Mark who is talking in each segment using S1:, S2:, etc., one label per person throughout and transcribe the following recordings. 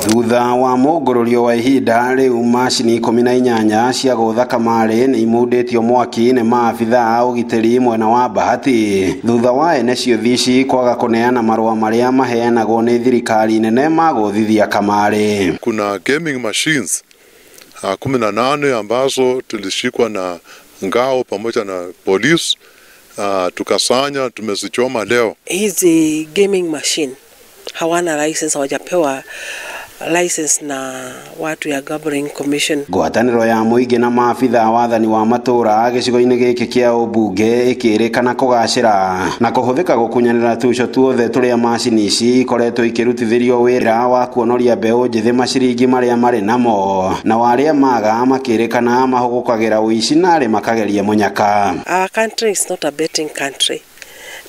S1: Thutha wa mũngũrũrio wa ihinda rĩu macini 18 cia gũtha kamarĩ nĩ imundĩtio mwaki nĩ maabitha a ũgitĩri mwena wa Bahati thutha wa ene ciũthi ici kwaga kũneana marũa marĩa maheanagwo nĩ thirikari nene ma gũthithia kamarĩ.
S2: Kuna gaming machines 18 ambazo tulishikwa na ngao pamoja na polisi, tukasanya, tumezichoma leo.
S3: Hizi gaming machine hawana license, hawajapewa license na watu ya Gambling Commission.
S1: Ngwatanĩro ya mũingĩ na maabitha wathani wa matũra gĩcigo-inĩ gĩkĩ kĩa ũmbunge ĩkĩrĩkana kũgacĩra na kũhũthĩka gũkunyanĩra tuco tuothe tũrĩa macini ici ikoretwo ikĩrutithĩrio wĩra wa kuonoria mbeũ njĩthĩ maciringi marĩa marĩ namo na warĩa maga makĩrĩkana mahũgũkagĩra ũici na arĩ makageria mũnyaka.
S3: Our country is not a betting country,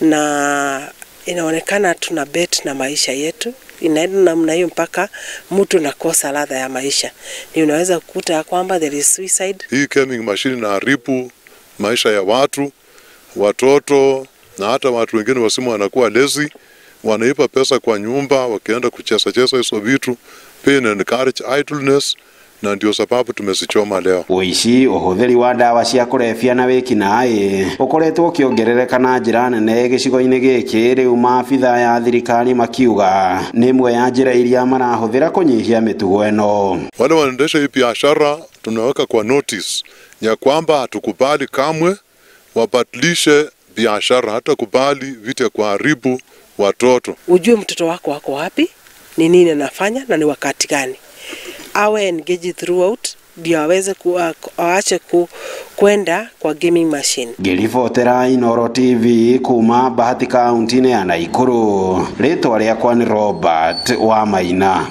S3: na inaonekana tuna bet na maisha yetu inaenda namna hiyo mpaka mtu nakosa ladha ya maisha. Ni unaweza kukuta kwamba there is suicide.
S2: Hii gaming machine inaharibu maisha ya watu, watoto na hata watu wengine wasimu wanakuwa lazy, wanaipa pesa kwa nyumba wakienda kucheza cheza hizo vitu, pia ina encourage idleness, na ndio sababu tumezichoma leo.
S1: Ũici, ũhũthĩri wa ndawa cia kũrebia na wĩkinaĩ ũkoretwo ũkĩongerereka na njĩra nene gĩcigo-inĩ gĩkĩ, rĩu maabitha ya thirikari makiuga nĩ ĩmwe ya njĩra iria marahũthĩra kũnyihia mĩtugo ĩno.
S2: Wale wanaendesha hii biashara tunaweka kwa notice ya kwamba hatukubali kamwe wabadilishe biashara, hata kubali vitu ya kuharibu watoto.
S3: Ujue mtoto wako wako wapi, ni nini anafanya na ni wakati gani. Awe engage throughout ndio aweze aache kwenda kwa gaming machine.
S1: Ngĩribotera Inooro TV kuma Bahati kaunti-inĩ ya Nakuru, rĩtwa rĩakwa nĩ Robert Wamaina.